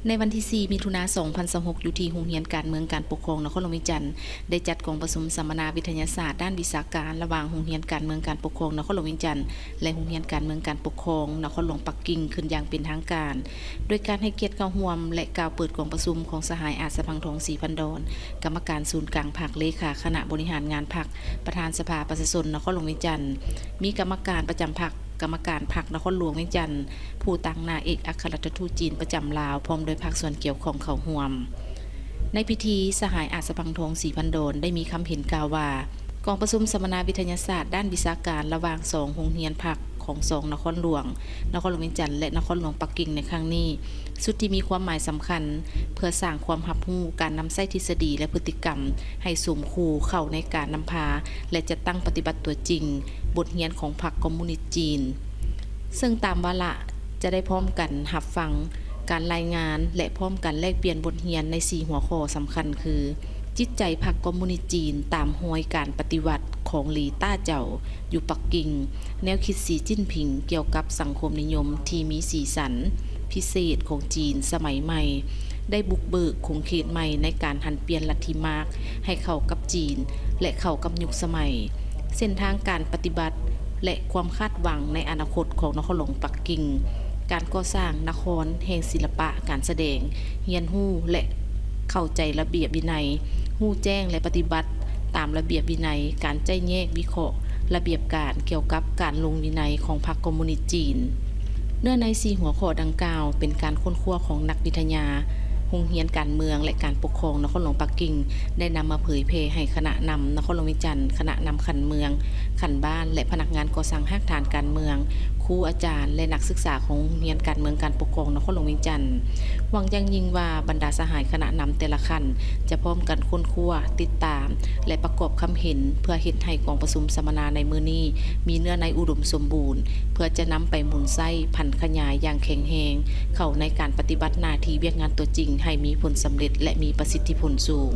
ໃນວັນທີສີ່ ມິຖຸນາ ສອງພັນຊາວຫົກ ຢູ່ທີ່ໂຮງຮຽນການເມືອງການປົກຄອງນະຄອນຫຼວງວຽງຈັນ ໄດ້ຈັດກອງປະຊຸມສຳມະນາວິທະຍາສາດດ້ານວິຊາການ ລະຫວ່າງໂຮງຮຽນການເມືອງການປົກຄອງນະຄອນຫຼວງວຽງຈັນ ແລະ ໂຮງຮຽນການເມືອງການປົກຄອງນະຄອນຫຼວງປັກກິ່ງ ຂຶ້ນຢ່າງເປັນທາງການ, ໂດຍການໃຫ້ກຽດເຂົ້າຮ່ວມ ແລະ ກ່າວເປີດກອງປະຊຸມຂອງສະຫາຍ ອາດສະພັງທອງ ສີພັນດອນ ກຳມະການສູນກາງພັກ ເລຂາຄະນະບໍລິຫານງານພັກ ປະທານສະພາປະຊາຊົນນະຄອນຫຼວງວຽງຈັນ, ມີກຳມະການປະຈຳພັກ, ກຳມະການພັກນະຄອນຫຼວງວຽງຈັນ, ຜູ້ຕາງໜ້າເອກອັກຄະລັດຖະທູດຈີນປະຈຳລາວ ພ້ອມດ້ວຍພາກສ່ວນກ່ຽວຂ້ອງເຂົ້າຮ່ວມ. ໃນພິທີ, ສະຫາຍ ອາດສະພັງທອງ ສີພັນດອນ ໄດ້ມີຄຳເຫັນກ່າວວ່າ, ກອງປະຊຸມສຳມະນາວິທະຍາສາດດ້ານວິຊາການລະຫວ່າງສອງໂຮງຮຽນພັກຂອງສອງນະຄອນຫຼວງ, ນະຄອນຫຼວງວຽງຈັນ ແລະ ນະຄອນຫຼວງປັກກິ່ງໃນຄັ້ງນີ້ ສຸດທີ່ມີຄວາມໝາຍສຳຄັນ ເພື່ອສ້າງຄວາມຮັບຮູ້ການນຳໃຊ້ທິດສະດີ ແລະ ພຶດຕິກຳໃຫ້ສົມຄູ່ເຂົ້າໃນການນຳພາ ແລະ ຈັດຕັ້ງປະຕິບັດຕົວຈິງ ບົດຮຽນຂອງພັກຄອມມູນິດຈີນ, ເຊິ່ງຕາມວາລະຈະໄດ້ພ້ອມກັນຮັບຟັງການລາຍງານ ແລະ ພ້ອມກັນແລກປ່ຽນບົດຮຽນໃນສີ່ຫົວຂໍ້ສຳຄັນຄື ຈິດໃຈພັກຄອມມູນິດຈີນຕາມຮອຍການປະຕິວັດຂອງຫຼີຕ້າເຈົ້າຢູ່ປັກກິ່ງ, ແນວຄິດສີຈິ້ນຜິງກ່ຽວກັບສັງຄົມນິຍົມທີ່ມີສີສັນພິເສດຂອງຈີນສະໄໝໃໝ່ ໄດ້ບຸກເບີກຂົງເຂດໃໝ່ໃນການຫັນປ່ຽນລັດທິມາກໃຫ້ເຂົ້າກັບຈີນ ແລະ ເຂົ້າກັບຍຸກສະໄໝ, ເສັ້ນທາງການປະຕິບັດ ແລະ ຄວາມຄາດຫວັງໃນອະນາຄົດຂອງນະຄອນຫຼວງປັກກິ່ງ, ການກໍ່ສ້າງນະຄອນແຫ່ງສິລະປະການສະແດງ, ຮຽນຮູ້ ແລະ ເຂົ້າໃຈລະບຽບວິໄນ, ຮູ້ແຈ້ງ ແລະ ປະຕິບັດຕາມລະບຽບວິໄນ, ການໄຈ້ແຍກວິເຄາະລະບຽບການກ່ຽວກັບການລົງວິໄນຂອງພັກຄອມມູນິດຈີນ. ເນື້ອໃນສີ່ຫົວຂໍ້ດັ່ງກ່າວ ເປັນການຄົ້ນຄວ້າຂອງນັກວິທະຍາໂຮງຮຽນການເມືອງ ແລະ ການປົກຄອງນະຄອນຫຼວງປັກກິ່ງ ໄດ້ນຳມາເຜີຍແຜ່ໃຫ້ຄະນະນຳນະຄອນຫຼວງວຽງຈັນ, ຄະນະນຳຂັ້ນເມືອງ, ຂັ້ນບ້ານ ແລະ ພະນັກງານກໍ່ສ້າງຮາກຖານການເມືອງ, ຄູອາຈານ ແລະ ນັກສຶກສາຂອງໂຮງຮຽນການເມືອງການປົກຄອງນະຄອນຫຼວງວຽງຈັນ. ຫວັງຢ່າງຍິ່ງວ່າບັນດາສະຫາຍຄະນະນຳແຕ່ລະຂັ້ນ ຈະພ້ອມກັນຄົ້ນຄວ້າ, ຕິດຕາມ ແລະ ປະກອບຄຳເຫັນ ເພື່ອເຮັດໃຫ້ກອງປະຊຸມສຳມະນາໃນມື້ນີ້ ມີເນື້ອໃນອຸດົມສົມບູນ ເພື່ອຈະນຳໄປໝູນໃຊ້ຜັນຂະຫຍາຍຢ່າງແຂງແຮງ ເຂົ້າໃນການປະຕິບັດໜ້າທີ່ວຽກງານຕົວຈິງ ໃຫ້ມີຜົນສຳເລັດ ແລະ ມີປະສິດທິຜົນສູງ.